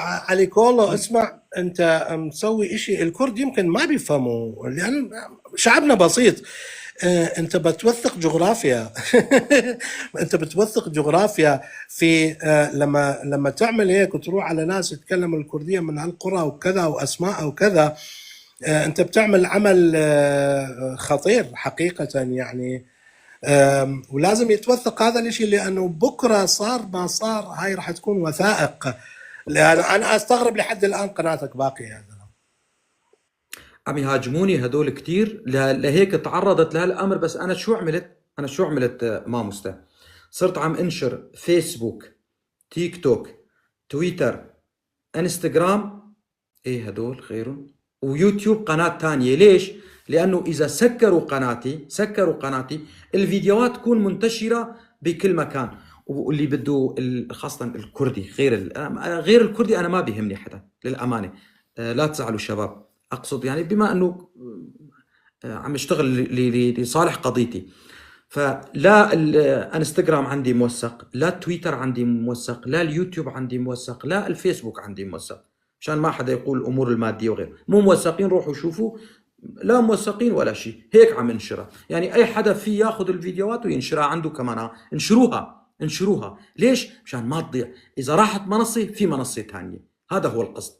علي كولو، اسمع، انت مسوي اشي الكرد يمكن ما بيفهموا لان شعبنا بسيط. انت بتوثق جغرافيا، انت بتوثق جغرافيا في لما تعمل هيك وتروح على ناس يتكلموا الكردية من هالقرى وكذا واسماء وكذا، انت بتعمل عمل خطير حقيقة يعني، ولازم يتوثق هذا الاشي لانه بكره صار ما صار هاي راح تكون وثائق، لان انا استغرب لحد الان قناتك باقية يا زلمة. عم يهاجموني هدول كتير، لهيك تعرضت لهالامر. بس انا شو عملت؟ انا شو عملت ماموستا؟ صرت عم انشر فيسبوك، تيك توك، تويتر، انستغرام، ايه هدول غيرهم، ويوتيوب قناة تانية. ليش؟ لأنه إذا سكروا قناتي، سكروا قناتي، الفيديوهات تكون منتشرة بكل مكان، واللي بده خاصة الكردي، غير الكردي أنا ما بيهمني حدا للأمانة. لا تزعلوا شباب، أقصد يعني بما أنه عم اشتغل لصالح قضيتي، فلا الانستغرام عندي موثق، لا تويتر عندي موثق، لا اليوتيوب عندي موثق، لا الفيسبوك عندي موثق، مشان ما حدا يقول الامور المادية وغيره مو موثقين. روحوا شوفوا، لا موثقين ولا شيء، هيك عم انشرها. يعني اي حدا في ياخذ الفيديوهات وينشرها عنده كمان، انشروها، انشروها. ليش؟ مشان ما تضيع، اذا راحت منصة في منصة ثانية، هذا هو القصد.